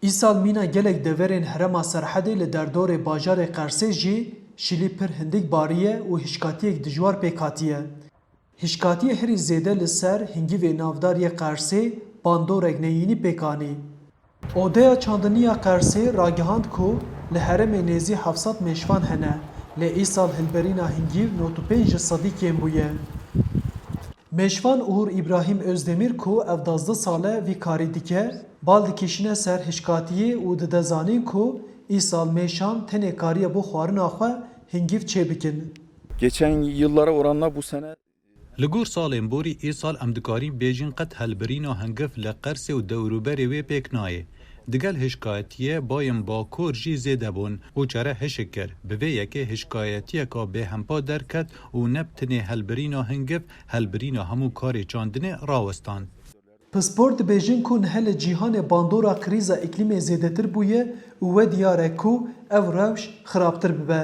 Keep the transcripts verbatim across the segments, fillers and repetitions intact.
Îsal mîna gelek deverên herêma Serhedê li derdorê bajarê Qersê jî şilî pir hindik bariye û hişkatiyek dijwar pêk hatiye. Hişkatiyê herî zêde li ser hingivê navdar yê Qersê bandorek neyînî pêk anî. Odeya Çandinî ya Qersê ragihand ku li herêmê nêzî heft sed mêşvan hene, lê îsal hilberîna hingîv nod û pênc ji sedî kêm bûye. Mêşvan Uğur Îbrahîm Özdemir ku ev duwazdeh sal e vî karî dike, bal dikişîne ser hişkatiyê û dide zanîn ku îsal mêşan tenê kariye bo xwarina xwe hingîv çêbikin. Geçen yıllara oranla bu sene Li gor salên borî, îsal em dikarîn bêjin qet helbirîna hingiv li Qersê û dewrûberê wê pêk nayê. Digel hişkayetiyê bayên Bakur jî zêde bûn û çere hişk kir. Bi vê yekê hişkayetiyeka bêhempa derket û ne bi tenê helbirîna hingiv, helbirîna hemû karê çandinê rawistan. Pispor dibêjin ku niha li cîhanê bandora krîza îklîmê zêdetir bûye û we diyar e ku ev rewş xirabtir bibe.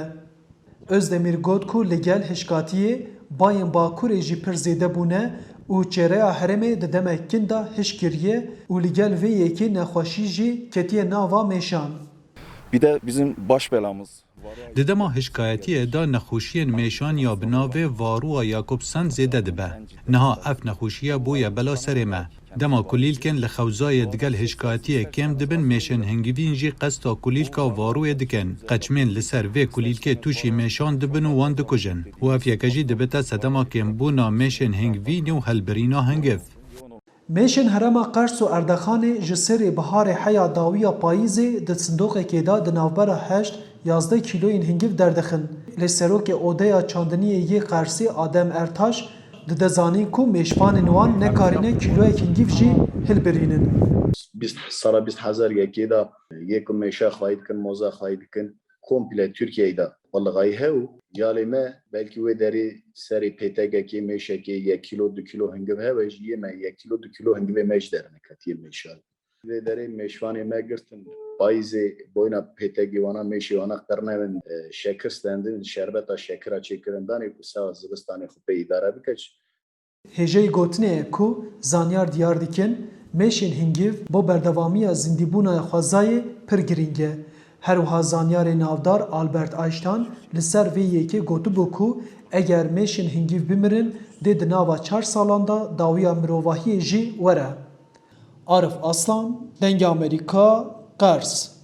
Özdemir got ku li gel hişkatiyê bayên Bakurê jî pir zêde bûne û çêreya herêmê di demek kin de hişk kiriye û li gel vê yekê nexweşî jî ketiye nava mêşan. Bir de bizim baş belamız. Di dema hişkayetiyê de nexweşiyên mêşan ya bi navê Varroa Jacobsen zêde dibe. Niha ev nexweşiye bûye bela serê me. Dema kulîlkên li xewzayê digel hişkayetiyê kêm dibin, mêşên hingivîn jî qesta kulîlka Varroyê dikin. Qeçmên li ser vê kulîlkê tûşî mêşan dibin û wan dikujin. Û ev yeke jî dibite sedema kêmbûna mêşên hingivîn û helbirîna hingiv. Mêşên herêma Qers û Erdexanê ji serê biharê heya dawiya payîzê di sindoqekê de di navbera heşt yazdeh kîloyên hingiv derdixin. Lê serokê Odeya Çandiniyê yê Qersê Adem Ertaş dide zanîn ku mêşvanên wan nekarîne kîloyek hingiv jî hilbirînin. Bîst, sala bîst hezar yekê de yê ku mêşa xwayî dikin, moza xwayî dikin, komple Tirkiyeyê de qulixayî he û calê me belkî wê derê serê pêtegekê, mêşekê yek kîlo, du kîlo hingiv hebe jî yê me yek kîlo, du kîlo hingivê me jî derneketiye mêşa. Vê derê mêşvanê me girtin. Payîzê boyna pêtegê wana, mêşê wana qirnewin, e, şekir stendin, şerbeta şekira çêkirin danê ku sewa zivistanê xwe pê îdare bike. Hêjayî gotinê ye ku zanyar diyar dikin, mêşên hingiv bo berdewamiya zindîbûna xwezayê pir girîng e. Her wiha zanyarê navdar Albert Einstein li ser vê yekê gotibû ku eger mêşên hingiv bimirin, dê di nava çar salan de dawiya mirovahiyê jî were. Arif Aslan, Dengê Amerîka, Qers.